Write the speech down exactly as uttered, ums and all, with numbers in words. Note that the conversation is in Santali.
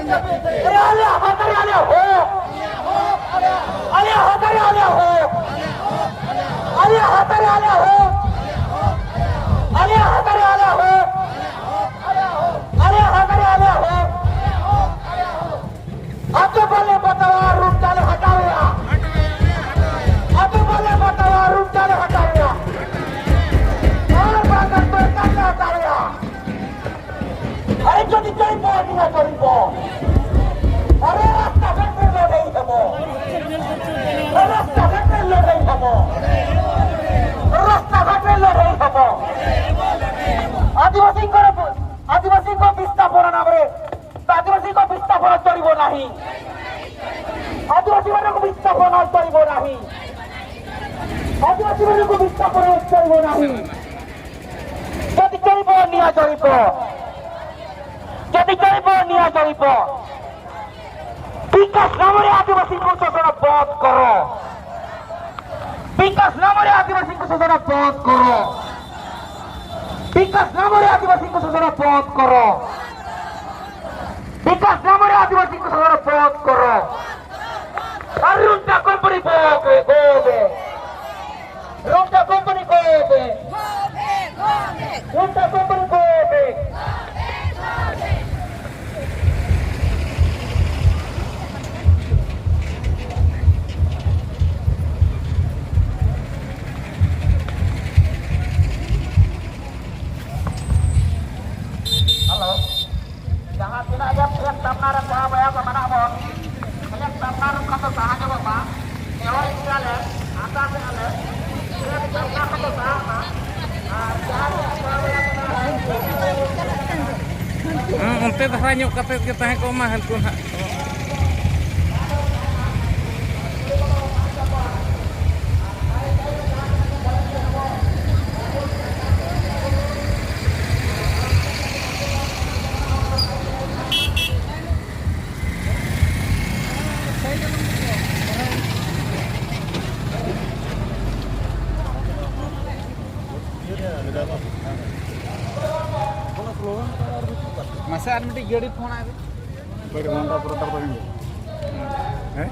ᱟᱞᱮᱭᱟᱜ ᱦᱚᱠ ᱨᱮ ᱟᱞᱮᱭᱟᱜ ᱦᱚᱠ, ᱟᱞᱮᱭᱟᱜ ᱦᱚᱠ ᱨᱮ ᱟᱞᱮᱭᱟᱜ ᱦᱚᱠ, ᱟᱞᱮᱭᱟᱜ ᱦᱚᱠ ᱨᱮ ᱟᱞᱮᱭᱟᱜ ᱦᱚᱠ, ᱟᱞᱮᱭᱟᱜ ᱦᱚᱠ ᱨᱮ ᱟᱞᱮᱭᱟᱜ ᱦᱚᱠ, ᱟᱞᱮᱭᱟᱜ ᱦᱚᱠ ᱨᱮ ᱟᱞᱮᱭᱟᱜ ᱦᱚᱠ᱾ ᱟᱫᱚ ᱵᱟᱞᱮ ᱵᱟᱛᱟᱣᱟ, ᱨᱩᱢ ᱛᱟᱞᱮ ᱦᱟᱴᱟᱣᱮᱭᱟ, ᱟᱫᱚ ᱵᱟᱞᱮ ᱵᱟᱛᱟᱣᱟ, ᱨᱩᱢ ᱛᱟᱞᱮ ᱦᱟᱴᱟᱣᱮᱭᱟ, ᱟᱨ ᱵᱟᱝᱠᱷᱟᱱ ᱫᱚ ᱮᱠᱟᱞ ᱞᱮ ᱦᱟᱴᱟᱣᱮᱭᱟ᱾ ᱟᱨᱮ ᱡᱩᱫᱤ ᱡᱚᱭᱵᱚ ᱱᱤᱭᱟᱹ ᱡᱚᱭᱵᱚ, ᱟᱨᱮ ᱨᱟᱥᱛᱟ ᱜᱷᱟᱴ ᱨᱮ ᱞᱟᱹᱲᱦᱟᱹᱭ ᱦᱮᱵᱚ, ᱨᱟᱥᱛᱟ ᱜᱷᱟᱴ ᱨᱮ ᱞᱟᱹᱲᱦᱟᱹᱭ ᱦᱮᱵᱚ, ᱨᱟᱥᱛᱟ ᱜᱷᱟᱴ ᱨᱮ ᱞᱟᱹᱲᱦᱟᱹᱭ ᱦᱮᱵᱚ᱾ ଆଦିବାସୀଙ୍କର, ଆଦିବାସୀଙ୍କ ବିସ୍ତାପନା ନାମରେ, ଆଦିବାସୀଙ୍କ ବିସ୍ତାପନା ଚଳିବ ନାହିଁ, ଆଦିବାସୀମାନଙ୍କୁ ବିସ୍ତାପନା ଚଳିବ ନାହିଁ, ଆଦିବାସୀମାନଙ୍କୁ ବିସ୍ତାପନା ଚଳିବ ନାହିଁ। ଯଦି ଚଳିବ ନିଆଁ ଜଳିବ, ଯଦି ଚଳିବ ନିଆଁ ଜଳିବ। ବିକାଶ ନାମରେ ଆଦିବାସୀଙ୍କୁ ଶୋଷଣ ବନ୍ଦ କର। ବିକାଶ ନାମରେ ଆଦିବାସୀଙ୍କୁ ଶୋଷଣ ବନ୍ଦ କର। ବିକାଶ ନାମରେ ଆଦିବାସୀଙ୍କୁ ଶୋଷଣ ବନ୍ଦ କର। ବିକାଶ ନାମରେ ଆଦିବାସୀଙ୍କୁ ଶୋଷଣ ବନ୍ଦ କର। ଅରୁଣ ଟା କମ୍ପାନୀ ବନ୍ଦ, ବନ୍ଦ। Rock company ko be. Rock company ko be. Hello. Jahan tinaga pihak tamnar ko ba ya ko mana mo. Pihak tamnar ko to sahaja ko ba. Ewa ikale, ata se ale. Pihak tamnar ko to sahaja. Ar jahan ko ba ya ko mana. ᱦᱮᱸ, ᱚᱱᱛᱮ ᱫᱷᱟᱨᱟ ᱧᱚᱜ ᱠᱟᱛᱮᱫ ᱜᱮ ᱛᱟᱦᱮᱸ ᱠᱚᱜ ᱢᱟ, ᱦᱟᱹᱱᱠᱩ ᱱᱟᱦᱟᱜ᱾ ᱢᱟᱥᱮ ᱟᱨ ᱢᱤᱫᱴᱤᱡ ᱜᱟᱹᱰᱤ ᱯᱷᱳᱱ ᱟᱭ ᱵᱮᱱ᱾ ᱯᱮᱲ ᱜᱷᱚᱱᱴᱟ ᱯᱚᱨᱮ ᱛᱟᱨᱯᱚᱨᱮ ᱦᱮᱸ?